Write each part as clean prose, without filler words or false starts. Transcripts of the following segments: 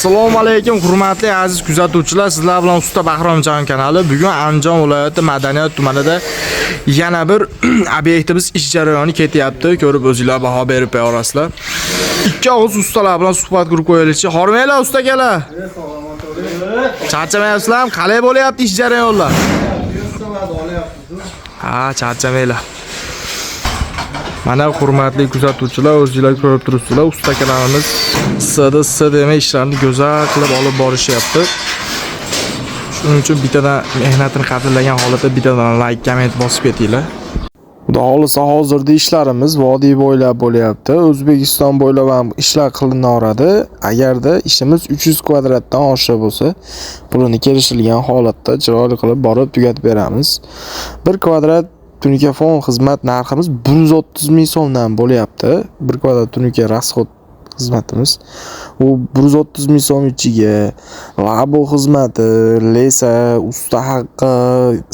Assalomu alaykum, hurmatli aziz kuzatuvchilar. Sizlar bilan Usta Bahromjon kanali. Bugun Andijon viloyati Madaniyat tumanida yana bir obyektimiz ish jarayoni ketyapti. Ko'rib o'zingizlar baho berib qo'yasizlar. Ikki og'iz ustalar bilan suhbat qurib qo'yaylikchi. Hormanglar, usta akalar. Charchamayapsizlarmi? Qalay bo'lyapti ish jarayonlar? Ha, charchamanglar. Mana, hurmatli kuzatuvchilar, o'zinglar ko'rib turibsizlar, usta akalarimiz issida issa demay ishlarni go'zal qilib olib borishyapti. Shuning uchun bittadan mehnatini qadrlagan holatda bittadan like, komment bosib ketinglar. Xudo xohlasa, hozirda ishlarimiz vodiy bo'ylab bo'lyapti. O'zbekiston bo'ylab ham ishlar qilinaveradi. Agarda ishimiz 300 kvadratdan oshiq bo'lsa, pulini kelishilgan holatda chiroyli qilib borib tugatib beramiz. 1 kvadrat tunuka fon xizmat narximiz 130 ming so'mdan bo'lyapti. 1 kvadrat tunuka расход xizmatimiz. U 130 ming so'm ichiga labo xizmati, леса, usta haqqi,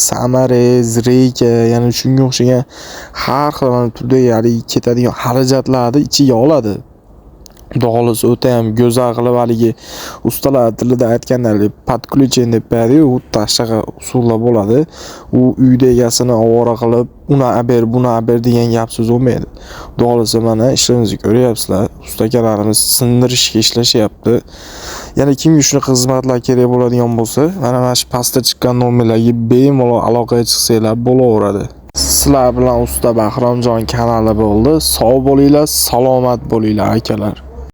саморез, reyka, ya'ni shunga o'xshagan har xil mana turdagi haligi ketadigan xarajatlarni ichiga oladi. Xudo xohlasa, o'ta ham go'zal qilib, haligi ustalar tilida aytganda, haligi под ключ deb qo'yadi-yu, xuddi shunaqa usulda bo'ladi. U uyda egasini ovora qilib, uni aber, buni aber degan gap so'z bo'lmaydi. Xudo xohlasa, mana ishlarimizni ko'ryapsizlar. Usta akalarimiz sindirishga ishlashyapti. Yana kimga shunaqa xizmatlar kerak bo'ladigan bo'lsa, mana shu pastda chiqqan nomerlarga bemalol aloqaga chiqsanglar bo'laveradi. Sizlar bilan Usta Bahromjon kanali bo'ldi. Sog' bo'linglar, salomat bo'linglar, akalar.